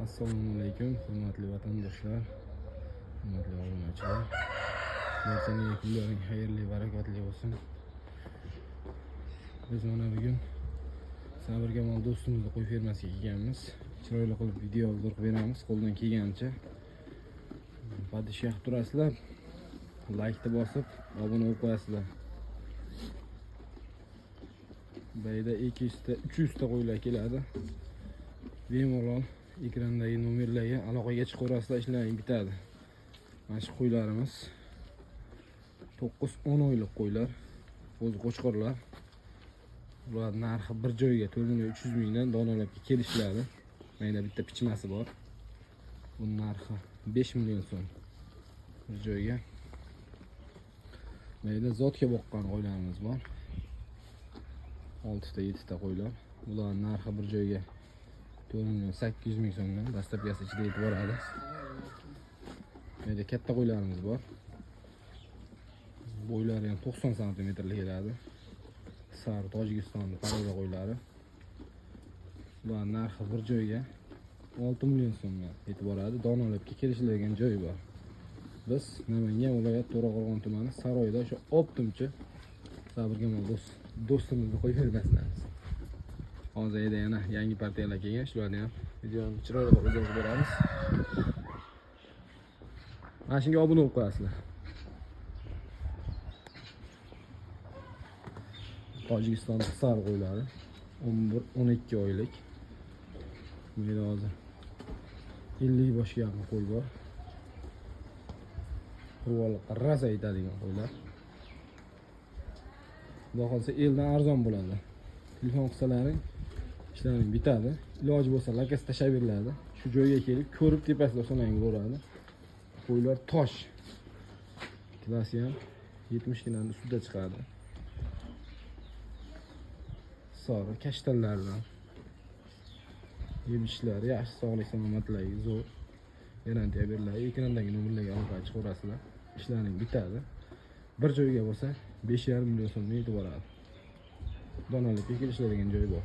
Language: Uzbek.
Assalomu alaykum, hurmatli vatandoshlar, hurmatli obunachilar. Barchaning kunlaring xayrli, barakotli bo'lsin. Biz mana bugun Sabir Kamol do'stimizni qo'y fermasiga kelganmiz. Chiroyli qilib video obzor qilib beramiz qo'ldan kelgancha. Подписка qilib turasizlar, laykni bosib, obuna bo'lib qo'yasizlar. Bu yerda 200 ta, 300 ta qo'ylar keladi. Bemalol ekrandagi nomerlarga aloqaga chiqaverasizlar, ishlaring bitadi. Mana shu qo'ylarimiz 9-10 oylik qo'ylar, o'zi qo'chqorlar. Ular narxi bir joyga 4 million 300 mingdan donalabga kelishiladi. Mana bitta pichmasi bor. Buning narxi 5 million so'm bir joyga. Mana yerda zotga boqqan qo'ylarimiz bor. 6 ta 7 ta qo'ylar. Bular narxi bir joyga 4 million 800 ming so'mdan доставка si ichida yetib boradi. Bu yerda katta qo'ylarimiz bor. Bo'ylari ham 90 santimetrlik keladi. Sar Tojikistonning порода qo'ylari. Bular narxi bir joyga 6 million so'mga yetib boradi. Donalabga kelishiladigan joyi bor. Biz Namangan viloyat To'raqo'rg'on tumani Saroyda o'sha оптом chi Sabir Kamol do'stimizni qo'yib bermasdamiz. Hozir yerda yana yangi partiyalar kelgan, shularni ham videoni chiroyli qilib o'zimiz beramiz. Mana shunga obuna bo'lib qo'yasizlar. Tojikiston Hisar qo'ylari 11-12 oylik. Bu yerda hozir 50 boshga yaqin qo'y bor. Qurbonlikqa rosa yetadigan qo'ylar. Xudo xohlasa eldan arzon bo'ladi. Telefon qilsalaring ishlaring bitadi. Iloji bo'lsa lakas tashlab beriladi. Shu joyga kelib ko'rib tepasida olsalaring bo'laveradi. Qo'ylar tosh. Kilasi ham 70 kiloni ustida chiqadi. Sori kashtanlardan. Yeb ichishlari yaxshi, sog'lik salomatligi zo'r. Garantiya beriladi. Ekrandagi nomerlarga aloqaga chiqaverasizlar. Ishlaring bitadi. Bir joyga bo'lsa 5,5 million so'mga yetib boradi. Donalikka kelishiladigan joyi bor.